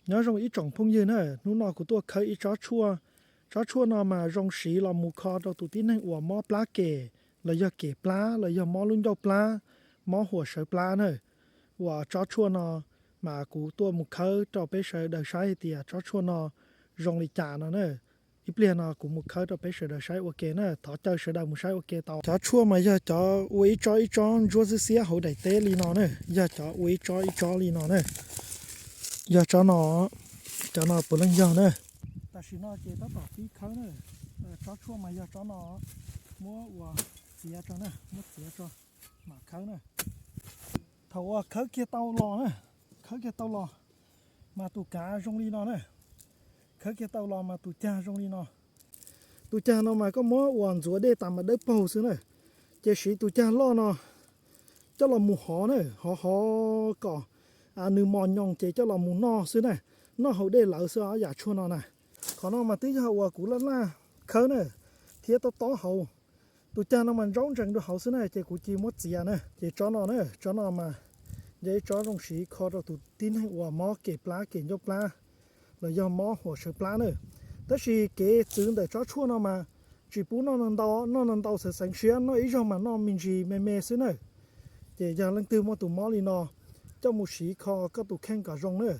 Nyob zoo ib tsoom phooj ywg na, hnub no kuv tuaj khawb ib tsob tshuaj. Tsob tshuaj no mas zoo siv los mus kho rau tus tib neeg uas mob plab kem, los yog kem plab, los yog mob lub ncauj plab, mob huam sawv plab na. Uas tsob tshuaj no mas kuv tuaj mus khawb rau peb sawv daws saib hais tias tsob tshuaj no zoo li cas no na. Ib pliag no kuv mus khawb rau peb sawv daws saib ua ke na, thov caw sawv daws mus saib ua ke tau. Cov tshuaj mas yog cov ua ib tsob ib tsob ntsuab xiab xiab hauv daim teb li no na, yog cov ua ib tsob ib tsob li no na. Yog tsob no, cov no puav leej yog na. Tam sim no ces tab tom pib khawb na, tsob tshuaj mas yog tsob no, muab ua txiav tso na, muab txiav tso mam khawb na. Thaum uas khawb kiag tau los na, khawb kiag tau los mas tus kav zoo li no na. Khawb kiag tau los mas tus cag zoo li no. Tus cag no mas koj muab ua ntxuav dej tas mas dawb paug xwb na. Ces siv tus cag loj no coj los mus hov na, hov hov kom nws mos nyoos ces coj los mus noj xwb na. Noj hauv dej lawv xwb os yam tshuaj no na. Qhov no mas twb yog uas kuv laj laj khawb na, thiab tob tob hauv. Tus cag no mas ntsaub ntsees rau hauv xwb na, ces kuv cia muab txiav na. Ces tsob no na, tsob no mas yog ib tsob zoo siv kho rau tus tib neeg uas mob kem plab kem ncauj plab, los yog mob huam sawv plab na. Tab sis kev txwv ntawm tsob tshuaj no mas tsis pub noj ntau, noj ntau xeev xeev siab, noj ib zaug mas noj me ntsis me me xwb na. Ces yog leej twg muaj tus mob li no, coj mus siv kho koj tus kheej kom zoo na.